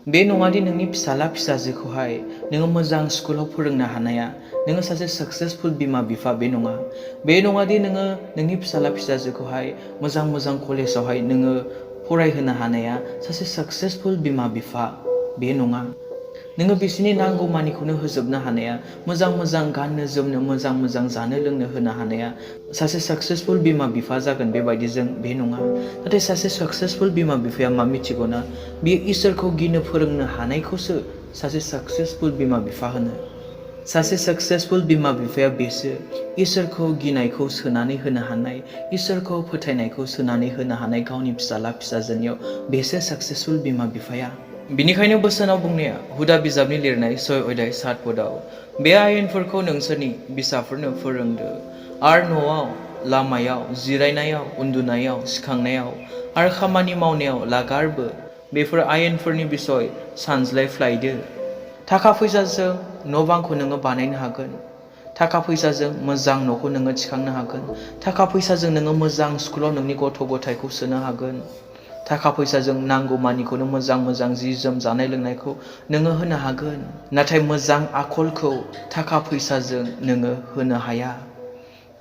बे नङादि नोंनि फिसाला फिसाजोखौहाय नोङो मोजां स्कुलाव फोरोंनो हानाया नोङो सासे सक्सेसफुल बिमा बिफा बे नङा। बे नङादि नोङो नोंनि फिसाला फिसाजोखौहाय मोजां मोजां कलेजावहाय नोङो फरायहोनो हानाया सासे सक्सेसफुल बिमा बिफा बे नङा। नोङो बिसोरनि नांगौ मानिखौनो होजोबनो हानाया, मोजां मोजां गाननो जोमनो मोजां मोजां जानो लोंनो होनो हानाया सासे सक्सेसफुल बिमा बिफा जागोन बेबायदिजों बे नङा। नाथाय सासे सक्सेसफुल बिमा बिफाया मा मिथिगौना, बियो इसोरखौ गिनो फोरोंनो हानायखौसो सासे सक्सेसफुल बिमा बिफा होनो। सासे सक्सेसफुल बिमा बिफाया बेसो इसोरखौ गिनायखौ सोनानै होनो हानाय, इसोरखौ फोथायनायखौ सोनानै होनो हानाय गावनि फिसाला फिसाजोनियाव, बेसो सक्सेसफुल बिमा बिफाया। बिनिखायनो बोसोनाव बुंनाया हुदा बिजाबनि लिरनाय 6 अध्याय 7 पदआव बे आयेनफोरखौ नोंसोरनि फिसाफोरनो फोरोंदो आरो न'आव, लामायाव, जिरायनायाव, उन्दुनायाव, सिखांनायाव आरो खामानि मावनायाव लागारबो बेफोर आयेनफोरनि बिसय सानज्लायफ्लायदो। थाखा फैसाजों न' बांखौ नोङो बानायनो हागोन। थाखा फैसाजों मोजां न'खौ नोङो थिखांनो हागोन। थाखा फैसाजों नोङो मोजां स्कुलाव नोंनि गथ' गथायखौ सोनो हागोन। थाखा फैसाजों नांगौ मानिखौनो मोजां मोजां जि जोम जानाय लोंनायखौ नोङो होनो हागोन। नाथाय मोजां आखलखौ थाखा फैसाजों नोङो होनो हाया।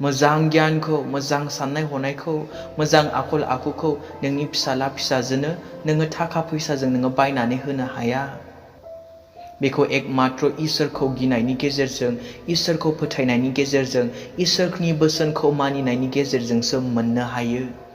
मोजां गियानखौ, मोजां साननाय हनायखौ, मोजां आखल आखुखौ नोंनि फिसाला फिसाजोनो नोङो थाखा फैसाजों नोङो बायनानै होनो हाया। बेखौ एकमात्र इसोरखौ गिनायनि गेजेरजों, इसोरखौ फोथायनायनि गेजेरजों, इसोरनि बोसोनखौ मानिनायनि गेजेरजोंसो मोननो हायो।